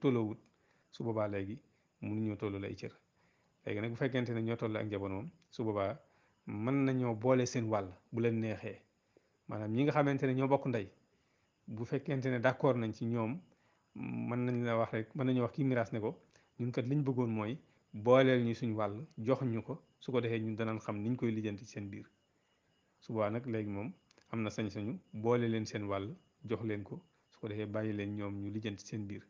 tolloowut su boobaa léegi mënuñoo tolloole ay cër léegi nag bu fekkente ne ñoo tolloo ak njaboot moom su boobaa mën nañoo boole seen wàll bu leen neexee maanaam ñi nga xamante ne ñoo bokk ndey bu fekkente ne d'accord nañ ci ñoom mën nañ la wax rek mën nañu wax kii miraas ne ko ñun kat liñ bëggoon mooy booleel ñu suñ wàll jox ñu ko su ko defee ñun danañ xam niñ koy lijjanti seen biir subaa nag léegi moom am na sañ-sañu boole leen seen wàll jox leen ko su ko defee bàyyi leen ñoom ñu lijjanti seen biir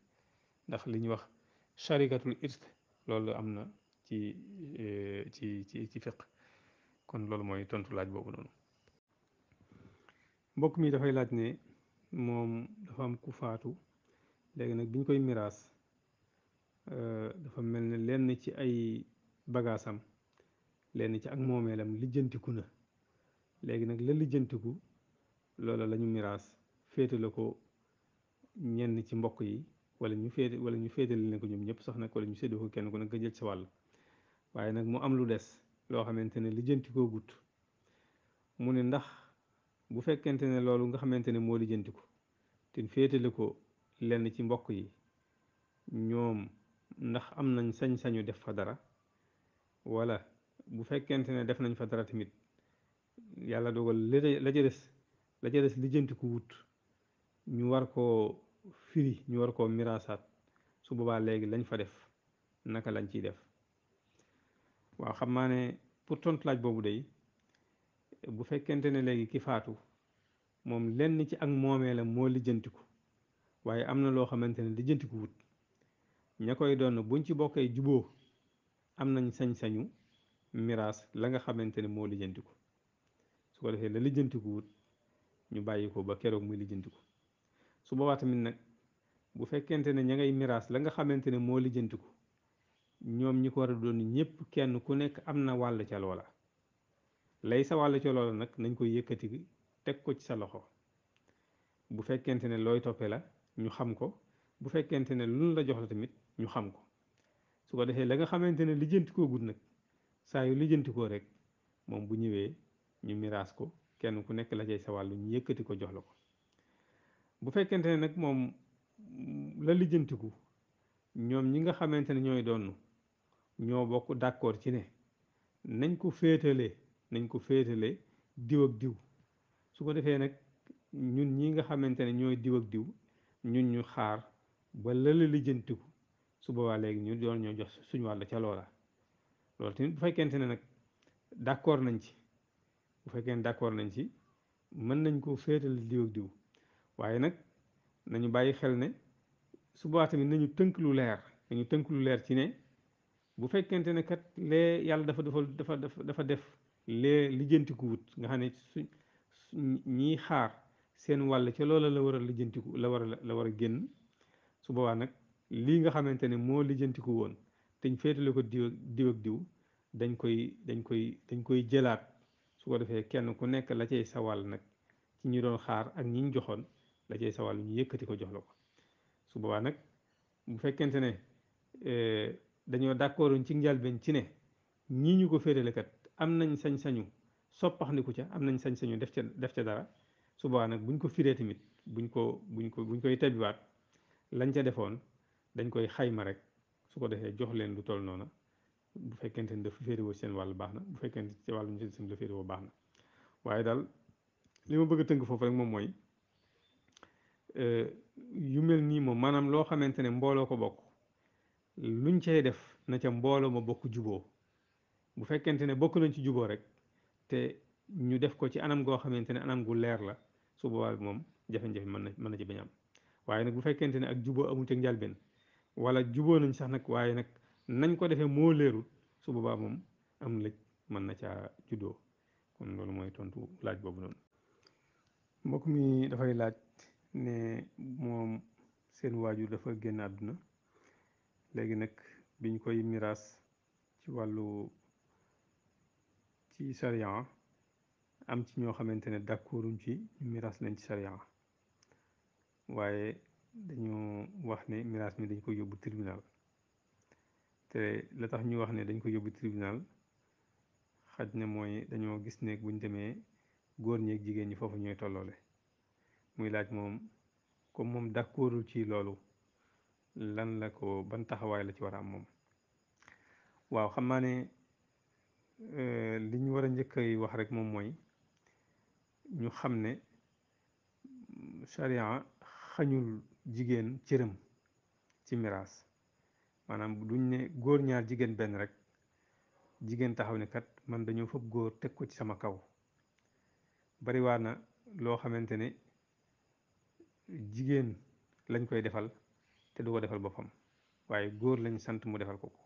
ndax li ñuy wax sharikatul irs loolu am na ci ci fiq kon loolu mooy tontu laaj boobu noonu mbokk mi dafay laaj ne moom dafa am ku faatu léegi nag bi ñu koy miraas dafa mel ne lenn ci ay bagaasam lenn ci ak moomeelam lijjantiku na léegi nag la lijjantiku loola la ñu miraas féetale ko ñenn ci mbokk yi wala ñu féetale leen ko ñoom ñëpp sax nag wala ñu séddoo ko kenn ku nekk nga jël sa wàll waaye nag mu am lu des loo xamante ne lijjantikoo gut mu ne ndax bu fekkente ne loolu nga xamante ne moo lijjantiku te féetale ko lenn ci mbokk yi ñoom ndax am nañ sañ-sañu def fa dara wala bu fekkente ne def nañ fa dara tamit yàlla dogal la ca des la ca des lijjantiku wut ñu war koo firi ñu war koo miraasaat su boobaa léegi lañ fa def naka lañ ciy def waaw xam naa ne pour tontu laaj boobu day bu fekkente ne léegi ki faatu moom lenn ci ak moomeelam moo lijjantiku waaye am na loo xamante ne lijjantiku wut ña koy doon buñ ci bokkee juboo am nañ sañ-sañu miraas la nga xamante ne moo lijjantiku su ko defee la lijjantiku wut ñu bàyyi ko ba keroog muy lijjantiku su boobaa tamit nag bu fekkente ne ña ngay miraas la nga xamante ne moo lijjantiku ñoom ñi ko war a doon ñëpp kenn ku nekk am na wàll ca loola lay sa wàll ca loola nag nañ koy yëkkati teg ko ci sa loxo bu fekkente ne looy toppee la ñu xam ko bu fekkente ne lu la jox la tamit ñu xam ko su ko defee la nga xamante ne lijjantikoo gut nag saa yu lijjantikoo rek moom bu ñëwee ñu miraas ko kenn ku nekk la cay sa wàllu ñu yëkkati ko jox la ko bu fekkente ne nag moom la lijjantiku ñoom ñi nga xamante ne ñooy doon ñoo bokk d'accord ci ne nañ ko féetale diw ak diw su ko defee nag ñun ñi nga xamante ne ñooy diw ak diw ñun ñu xaar ba la lijjantiku su boobaa léegi ñu doon ñoo jox suñu wàll ca loola loolu tamit bu fekkente ne nag d'accord nañ ci bu fekkee ne d'accord nañ ci mën nañ koo féetale diw ak diw waaye nag nañu bàyyi xel ne su boobaa tamit nañu tënk lu leer ci ne bu fekkente ne kat lee yàlla dafa def lee lijjantiku wut nga xam ne ñiy xaar seen wàll ca loola la war a lijjantiku la war a génn su boobaa nag lii nga xamante ne moo lijjantiku woon te ñu féetale ko diw ak diw dañ koy jëlaat su ko defee kenn ku nekk la cay sa wàll nag ci ñu doon xaar ak ñi ñu joxoon la cay sa wàll ñu yëkkati ko jox la ko su boobaa nag bu fekkente ne dañoo d'accorduñ ci njëlbeen ci ne ñii ñu ko féetale kat am nañ sañ-sañu soppaxndiku ca am nañ sañ-sañu def ca dara su boobaa nag buñ ko firee tamit buñ koy tabiwaat lañ ca defoon dañ koy xayma rek su ko defee jox leen lu toll noona bu fekkente ni dafa féetewoo seen wàll baax na bu fekkente ci wàllu médecine la féetewoo baax na waaye daal li ma bëgg a tënk foofu rek moom mooy yu mel nii moom maanaam loo xamante ne mbooloo ko bokk luñ cay def na ca mbooloo ma bokk juboo bu fekkente ne bokk nañ ci juboo rek te ñu def ko ci anam goo xamante ne anam gu leer la su boobaa moom jafe-jafe mën na ci bañ am waaye nag bu fekkente ne ak juboo amul ca njalbeen wala juboo nañ sax nag waaye nag nañ ko defee moo leerul su boobaa moom am lëj mën na caa juddoo kon loolu mooy tontu laaj boobu noonu. mbokk mi dafay laaj ne moom seen waajur dafa génn àdduna léegi nag biñ koy miraas ci wàllu ci sariya am ci ñoo xamante ne d'accorduñ ci ñu miraas leen ci sariya waaye dañu wax ne miraas mi dañ ko yóbbu tribunal te la tax ñu wax ne dañ ko yóbbu tribunal xaj na mooy dañoo gis ne buñ demee góor ñi ak jigéen ñi foofu ñooy tolloole muy laaj moom comme moom d'accordul ci loolu lan la ko ban taxawaay la ci war a am moom waaw xam naa ne li ñu war a njëkk a wax rek moom mooy ñu xam ne charia xañul jigéen cëram ci miraas maanaam duñ ne góor ñaar jigéen benn rek jigéen taxaw ne kat man dañoo fab góor teg ko ci sama kaw bariwaa na loo xamante ne jigéen lañ koy defal te du ko defal boppam waaye góor lañ sant mu defal ko ko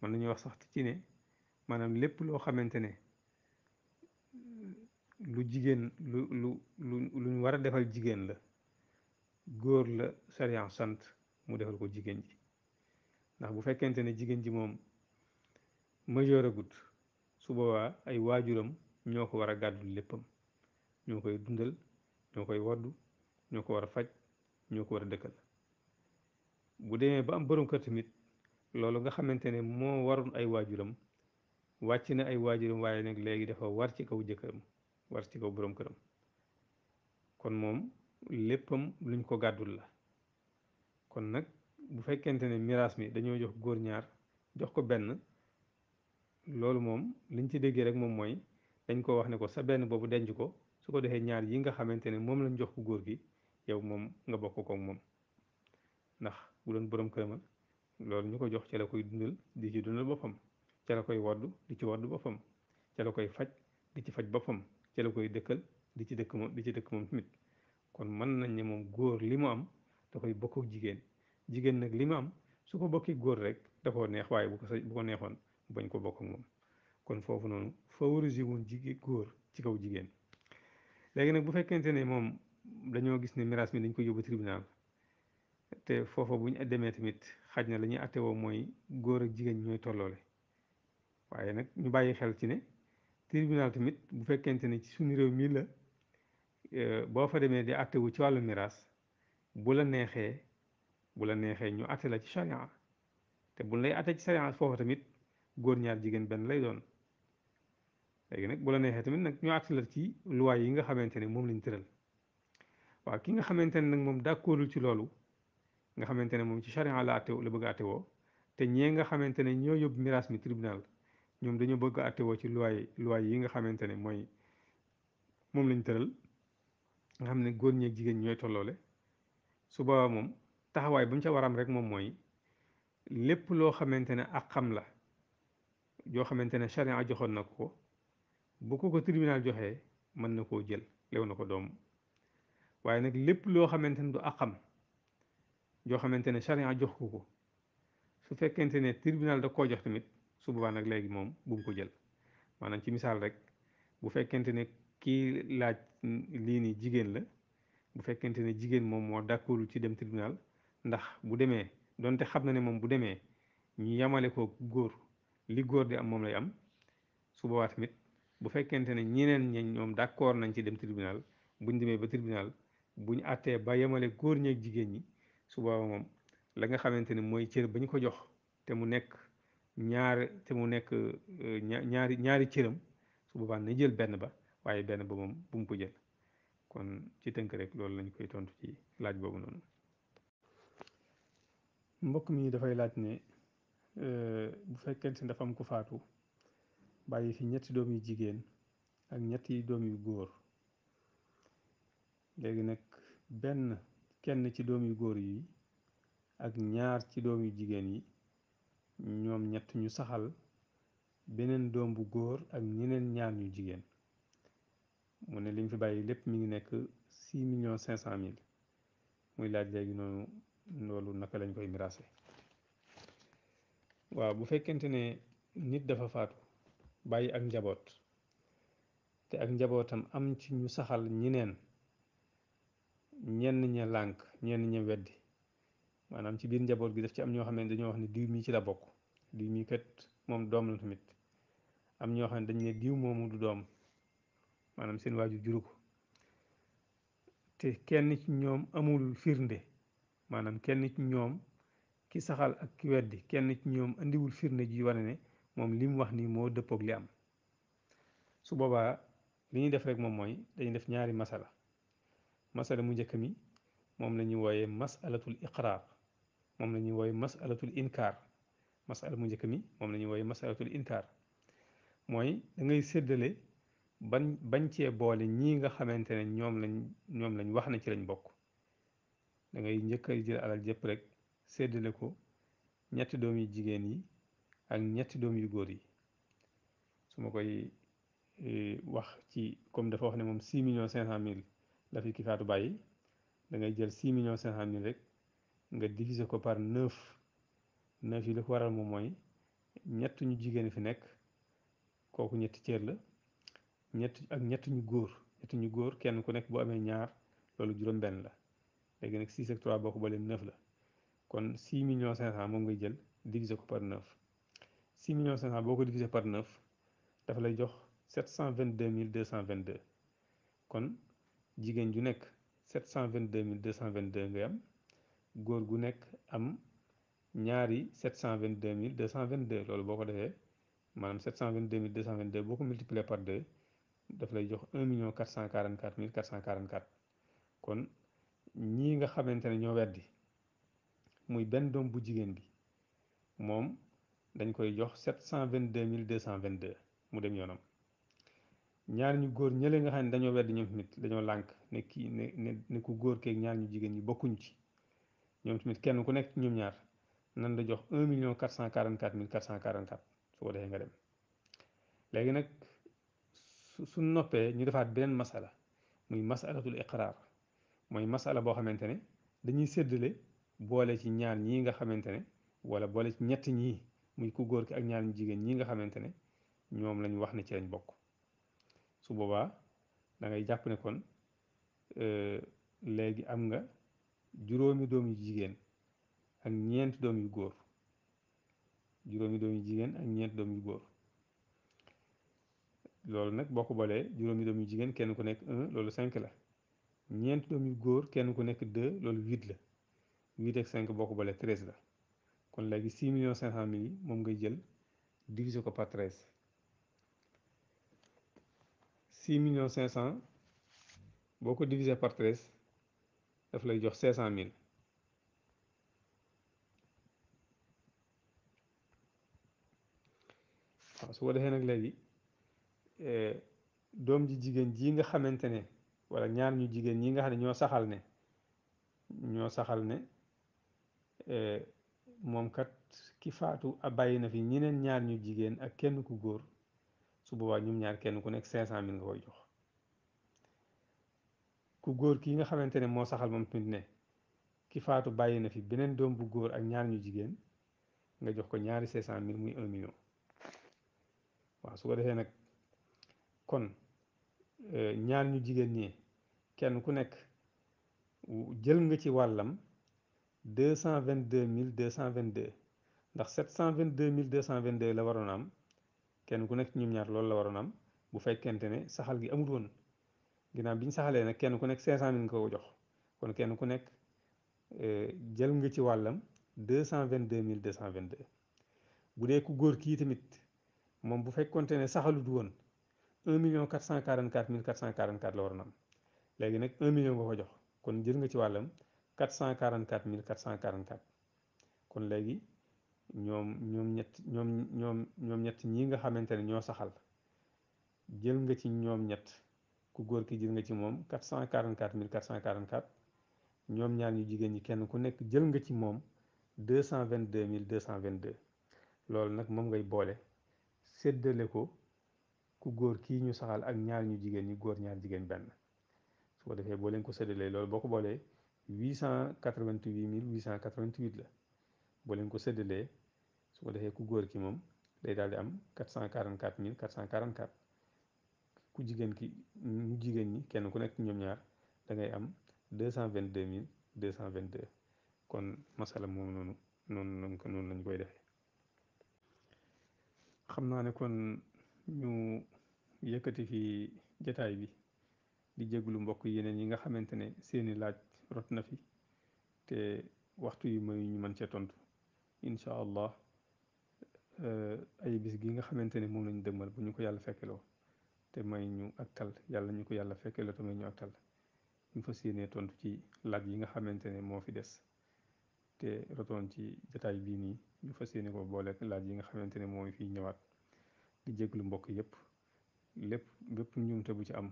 mën nañu wax sax ci ne maanaam lépp loo xamante ne lu jigéen lu ñu war a defal jigéen la góor la sariya sant mu defal ko jigéen ji ndax bu fekkente ne jigéen ji moom majeur agut su boobaa ay waajuram ñoo ko war a gàddul léppam ñoo koy dundal ñoo koy waddu ñoo ko war a faj ñoo ko war a dëkkal bu demee ba am borom kër tamit loolu nga xamante ne moo waroon ay waajuram wàcc na ay waajuram waaye nag léegi dafa war ci kaw jëkkëram war ci kaw borom këram kon moom léppam luñ ko gàddul la kon nag bu fekkente ne miraas mi dañoo jox góor ñaar jox ko benn loolu moom liñ ci déggee rek moom mooy dañ ko wax ne ko sa benn boobu denc ko su ko defee ñaar yi nga xamante ne moom lañ jox ko góor gi yow moom nga bokk ko moom ndax bu doon borom këram loolu ñu ko jox ca la koy dundal di ci dundal boppam ca la koy waddu di ci waddu boppam ca la koy faj di ci faj boppam ca la koy dëkkal di ci dëkk moom tamit kon mën nañ ne moom góor li mu am da koy bokk ak jigéen jigéen nag li mu am su ko bokki góor rek da koo neex waaye bu ko neexoon bañ ko bokk ak moom kon foofu noonu favoriser woon jigéen góor ci kaw jigéen léegi nag bu fekkente ne moom dañoo gis ne miraas mi dañ ko yóbbu tribunal te foofa bu ñu demee tamit xaj na la ñuy attewoo mooy góor ak jigéen ñooy tolloole waaye nag ñu bàyyi xel ci ne tribunal tamit bu fekkente ne ci suñu réew mii la boo fa demee di attewu ci wàllu miraas bu la neexee ñu atte la ci charia te bu lay atte ci charia foofa tamit góor ñaar jigéen benn lay doon léegi nag bu la neexee tamit nag ñu atte la ci loi yi nga xamante ne moom lañ tëral waaw ki nga xamante ne nag moom d'accordul ci loolu nga xamante ne moom ci charia la atte la bëgg a attewoo te ñee nga xamante ne ñoo yóbbu miraas mi tribunal ñoom dañoo bëgg a attewoo ci loi yi nga xamante ne mooy moom lañ tëral nga xam ne góor ñeeg jigéen ñooy tolloole su boobaa moom taxawaay bu ñu ca waram rek moom mooy lépp loo xamante ne ak xam la joo xamante ne charia joxoon na ko bu ko tribunal joxee mën na koo jël lew na ko doom waaye nag lépp loo xamante ne du ak xam joo xamante ne charia jox ko su fekkente ne tribunal da koo jox tamit su boobaa nag léegi moom bu mu ko jël maanaam ci misaal rek bu fekkente ne kii laaj lii nii jigéen la bu fekkente ne jigéen moom moo d'accord ci dem tribunal ndax bu demee donte xam na ne moom bu demee ñu yamale ko góor li góor di am moom lay am su boobaa tamit bu fekkente ne ñeneen ñi ñoom d'accord nañ ci dem tribunal buñ demee ba tribunal buñ àttee ba yemale góor ñeeg jigéen ñi su boobaa moom la nga xamante ne mooy cër ba ñu ko jox te mu nekk ñaari cëram su boobaa na jël benn ba waaye benn ba moom bu mu ko jël kon ci tënk rek loolu lañ koy tontu ci laaj boobu noonu mbokk mi dafay laaj ne bu fekkente ne dafa am ku faatu bàyyi fi ñetti doom yu jigéen ak ñetti doom yu góor léegi nag kenn ci doom yu góor yi ak ñaar ci doom yu jigéen yi ñoom ñett ñu saxal beneen doom bu góor ak ñeneen ñaar ñu jigéen mu ne li mu fi bàyyi lépp mi ngi nekk 6 500 000 muy laaj léegi noonu loolu naka lañ koy miraase. waaw bu fekkente ne nit dafa faatu bàyyi ak njaboot te ak njabootam am ci ñu saxal ñeneen ñenn ña lànk ñenn ña weddi maanaam ci biir njaboot gi daf ci am ñoo xam ne dañoo wax ne diw mii ci la bokk diw mii kat moom doom la tamit am ñoo xam ne dañ ne diw moomu du doom maanaam seen waajur juru ko te kenn ci ñoom amul firnde maanaam kenn ci ñoom ki saxal ak ki weddi kenn ci ñoom indiwul firnde ji wane ne moom li mu wax nii moo dëppoog li am su boobaa li ñuy def rek moom mooy dañuy def ñaari masala mu njëkk mi moom la ñuy wooyee masalatul iqraar moom la ñuy wooyee masalatul inkaar masala mu njëkk mi moom la ñuy wooyee masalatul inkaar mooy da ngay séddale bañ cee boole ñii nga xamante ne ñoom lañ wax na ci lañ bokk da ngay njëkk a jël alal jëpp rek séddale ko ñetti doom yu jigéen yi ak ñetti doom yu góor yi su ma koy wax ci comme dafa wax ne moom 6 500 000 la fi ki faatu bàyyi da ngay jël 6 500 000 rek nga diviser ko par 9 9 yi la ko waral moom mooy ñett ñu jigéen fi nekk kooku ñetti cër la ñett ñu góor kenn ku nekk bu amee ñaar loolu juróom-benn la léegi nag 6 ak 3 boo ko boolee 9 la kon 6 500 000 moom ngay jël diviser ko par 9 6 500 000 boo ko diviser par 9 dafa lay jox 722 222 kon jigéen ju nekk 722 222 ngay am góor gu nekk am ñaari 722 222 loolu boo ko defee maanaam 722 222 boo ko multiplier par 2 daf lay jox 1 444 444 kon ñii nga xamante ne ñoo weddi muy benn doom bu jigéen bi moom dañ koy jox 722 222 mu dem yoonam ñaar ñu góor ñële nga xam ne dañoo weddi ñoom tamit dañoo lànk ne kii ne ku góor keeg ñaar ñu jigéen ñi bokkuñ ci ñoom tamit kenn ku nekk ñoom ñaar nan la jox 1 444 444 su ko defee nga dem léegi nag su noppee ñu defaat beneen masala muy masalatul iqraar mooy masala boo xamante ne dañuy séddale boole ci ñaar ñii nga xamante ne wala boole ci ñett ñii muy ku góor ki ak ñaar ñu jigéen ñii nga xamante ne ñoom lañ wax ne ci lañ bokk su boobaa da ngay jàpp ne kon léegi am nga juróomi doom yu jigéen ak ñeenti doom yu góor juróomi doom yu jigéen ak ñeenti doom yu góor loolu nag boo ko boolee juróomi doom yu jigéen kenn ku nekk 1 loolu 5 la ñeenti doom yu góor kenn ku nekk 2 loolu 8 la 8 ak 5 boo ko boolee 13 la kon léegi 6 500 000 yi moom ngay jël diviser ko par 13 6 500 000 boo ko diviser par 13 daf lay jox 500 000 waaw su ko defee nag léegi doom ji jigéen ji nga xamante ne wala ñaar ñu jigéen ñi nga xam ne ñoo saxal ne moom kat ki faatu a bàyyi na fi ñeneen ñaar ñu jigéen ak kenn ku góor su boobaa ñoom ñaar kenn ku nekk 500 000 nga koy jox ku góor kii nga xamante ne moo saxal moom tamit ne ki faatu bàyyi na fi beneen doom bu góor ak ñaar ñu jigéen nga jox ko ñaari 500 000 muy 1 million waaw su ko defee nag kon ñaar ñu jigéen ñi kenn ku nekk jël nga ci wàllam 222 222 ndax 722 222 la waroon am kenn ku nekk ñoom ñaar loolu la waroon am bu fekkente ne saxal gi amul woon ginnaaw bi ñu saxalee nag kenn ku nekk 500 000 nga ko jox kon kenn ku nekk jël nga ci wàllam 222 222 bu dee ku góor kii tamit moom bu fekkonte ne saxalut woon 1 444 444 la waroon am léegi nag 1 million nga ko jox kon jël nga ci wàllam 444 444 kon léegi ñoom ñett ñii nga xamante ne ñoo saxal jël nga ci ñoom ñett ku góor ki jël nga ci moom 444 444 ñoom ñaar ñu jigéen ñi kenn ku nekk jël nga ci moom 222 222 loolu nag moom ngay boole séddale ko ku góor kii ñu saxal ak ñaar ñu jigéen ñi góor ñaar jigéen benn su ko defee boo leen ko séddalee loolu boo ko boolee 888 888 la boo leen ko séddalee su ko defee ku góor ki moom day daal di am 444 444 ku jigéen ki ñu jigéen ñi kenn ku nekk ñoom ñaar da ngay am 222 222 kon masala moom noonu lañ koy defee. xam naa ne kon ñu yëkkati fi jataay bi di jégalu mbokk yeneen yi nga xamante ne seeni laaj rot na fi te waxtu yi may ñu mën cee tontu incha allah ay bis gi nga xamante ne moom lañu dëgmal bu ñu ko yàlla fekkeloo te may ñu ak tal yàlla ñu ko yàlla fekkeloo te may ñu ak tal ñu fas yéenee tontu ci laaj yi nga xamante ne moo fi des te rotoon ci jataay bii nii ñu fas yéene ko boole laaj yi nga xamante ne mooy fii ñëwaat di jégalu mbokk yépp bépp njuumte bu ci am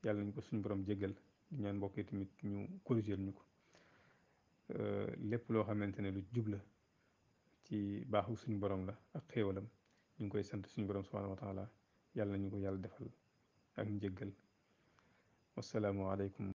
yàlla ñu ko suñu borom jéggal di ñaan mbokk yi tamit ñu corrigeel ñu ko lépp loo xamante ne lu jub la ci baaxu suñu borom la ak xéewalam ñu ngi koy sant suñu borom subhanahu wa taala yàlla ñu ko yàlla defal ak njéggal wasalaamu aleykum